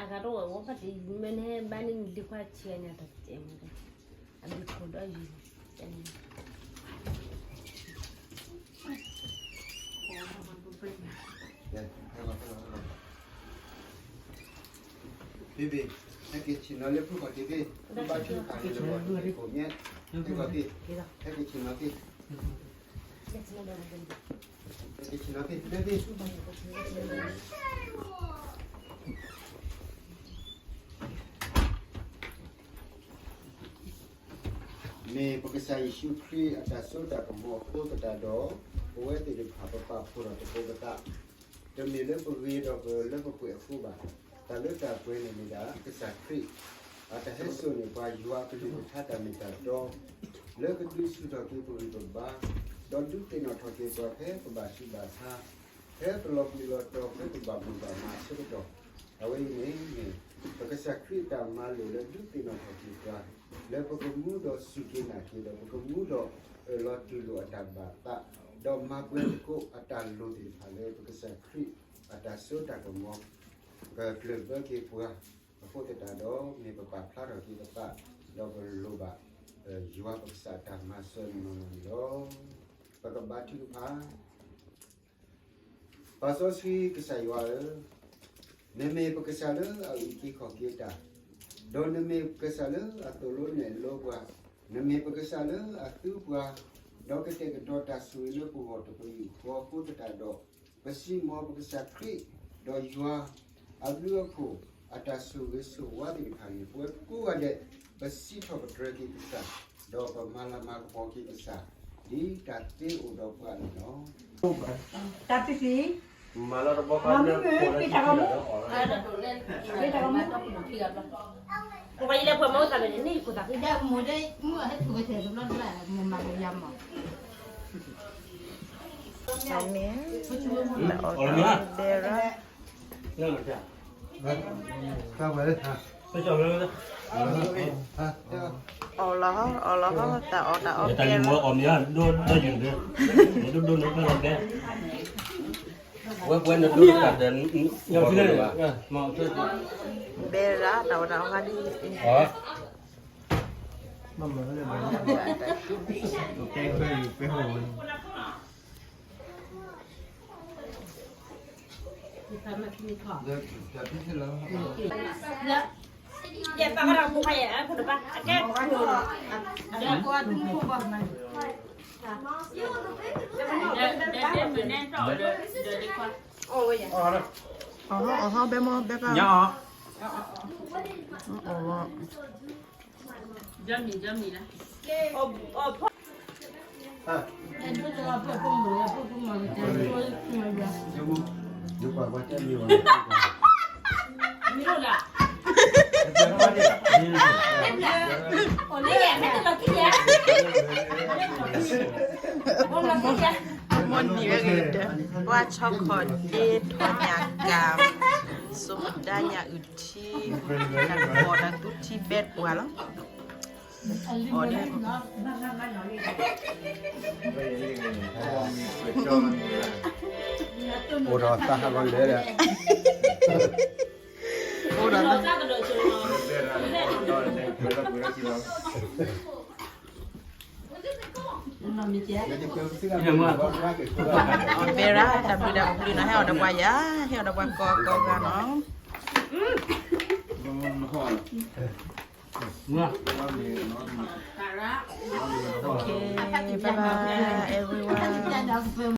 အဂၤတအိၣ်ဝဲဖးတံၢ် မ့ၢ်နဟဲဘါန့ၢ်နဒ့ခွါဆံးအန့ၣ် တတဲမ့ၢ် အဘျုးခိၣ်ဒီးယံၤ ဘ့ဘ့ၣ် ဟဲက့ၤဆ့ၣ်နီၤလၢဖုခီၣ်ထံးဘ့ၣ်, ဘၣ်ဆူၣ်ခီၣ်ထံးလၢဘီၣ်တံၢ်ခိၣ်မ့ၢ်, ဟဲက့ၤဆ့ၣ်နီၤသ့ၣ်, ဟဲက့ၤဆ့ၣ်နီၤသ့ၣ်, ဟဲက့ၤဆ့ၣ်နီၤသ့ၣ်, မ့ၢ်ပကစၢ်ယ့ၣ်ၡူးခရံာ်အတၢ်စိတၢ်ကမီၤအဃိသတးဒီး, ပဝဲသ့ၣ်တဖၣ်ပပာ်ဖှိၣ်ထီၣ်သကိးပသး, တမ့ၢ်လၢပဂ့ၤဒီးပလၢပပှဲၤအဃိဘၣ်. တၢ်လၢတၢ်ပှဲၤန့ၣ်မ့ၢ်ဒၣ် ကစၢ်ခရံာ် အတၢ်ဟဲစိာ်န့ၢ်ပှၤ ယွၤအကလုၢ်ကထါတၢ်မ့ၢ်တၢ်တီ လၢကဒုးဆူၣ်ထီၣ်က့ၤပဂံၢ်ပဘါ, ဒီးဒုးသ့ၣ်နီၣ်ထီၣ်က့ၤပှၤဖဲပဘၣ်ဆူးဘၣ်ဆါ, ဖဲပလီၤပျံၤလီၤတီၤ ဖဲပဘၣ်မိၣ်ဘၣ်မးအဆၢကတီၢ်, အဝဲအံၤန့ၣ်မ့ၢ် ပကစၢ်ခရံာ်အတၢ်မၤလိာ်လၢဒုးသ့ၣ်နီၣ်ထီၣ်က့ၤပှၤ လၢပကမူဒီးစူၢ်က့ၤနာ်က့ၤဒီး ပကမူဒီးအၢၣ်လီၤတူၢ်လိာ်အတၢ်ဘၣ်သး, ဒီးမၤပှဲၤသကိးအတၢ်လိၣ်သ့ၣ်တဖၣ်လၢပကစၢ်ခရံာ်အတၢ်စိတၢ်ကမီၤ ကကျၢၢ်ဘၢက့ၤပှၤအဃိသတးဒီး မ့ၢ်ပပာ်ဖျါထီၣ်က့ၤပသး ဒီးပလိၣ်ဘၣ် ယွၤပကစၢ်အတၢ်မၤစၢၤနီၢ်နီၢ်န့ၣ်လီၤ. ပကဘါထုကဖၣ်. ပၢ်စီဆှံကစၢ်ယွၤဧၢ, နမ့ၢ်ပကစၢ်လၢအအုၣ်က့ၤခီၣ်က့ၤတၢ်, ဒီးနမ့ၢ်ပကစၢ်လၢအသိၣ်လိနဲၣ်လိပှၤ, နမ့ၢ်ပကစၢ်လၢအသူပှၤ, ဒီးကတဲာ်ကတီၤတၢ်ဆိၣ်ဂ့ၤလၢပဂီၢ်တကလုာ်အဃိသတးဒီး, ပစံးမီၤပကစၢ်ခရံာ် ဒီးယွၤအဘျုးအဖှိၣ်အတၢ်ဆိၣ်ဂ့ၤဆိၣ်ဝါသ့ၣ်တဖၣ်န့ၣ် ပဝဲကိးဂၤဒဲး ပစံးထီၣ်ပတြၢၤက့ၤကစၢ်, ဒီးပမၤလၤမၤကပီၤက့ၤကစၢ် ဒ်တၢ်သ့အိၣ်ဒီးပှၤန့ၣ်လီၤ. တၢ်တသံ မၤလီၤတဘီခီ မ့ၢ်မ့ၢ် ပ့ၤတၢ်ကမူ ပ့ၤတၢ်ကမူ ပှၤယလဲၤပှၤမၤအိၣ်သးန့ၣ် န့ၣ်ယခိၣ်သး ဒ်မူဒဲမူဟဲထူၣ်ကထဲတဘျီတဘျီ မူမၤကယၤမး အမ့ၢ် တၢ်အီၣ်တၢ်အီဘဲရၣ် အီၣ်လီၤ အီၣ်လီၤ တၢ်အီၣ်တၢ်အီဘဲရၣ် ဝဲပဝဲနဒိၣ်တၢ်ဒီး ဘဲရၣ် တၢ်အီၣ်တၢ်အီခါဒ် အီၣ်ဟီၣ် အီၣ်ဟီၣ် ဘဲမီၢ် ဘဲကါ အီၣ်ဟီၣ် မ့ၢ်နံၤဝဲဂ့ၤဒီး ပှၤဆီခီၣ်ဒ့ထီၣ်ညၣ်ကၣ် စိကဒါညၣ်အုၣ်ထံ တၢ်ကပီၤတၢ်သူထံဘဲပှၤလီၤ အီၣ်ဒ် အိၣ်ဒီးသးဟးဂီၤလဲၣ်ဒီး အိၣ်ဒီးသး ဘဲရၣ် တၢ်ဘျုးတၢ်ဘျုးနီၤ ဟဲအီၣ်ဒီးပှၤယၤ ဟဲအီၣ်ဒီးပှၤကိးကိးဂၤနီၤ Okay, bye bye everyone.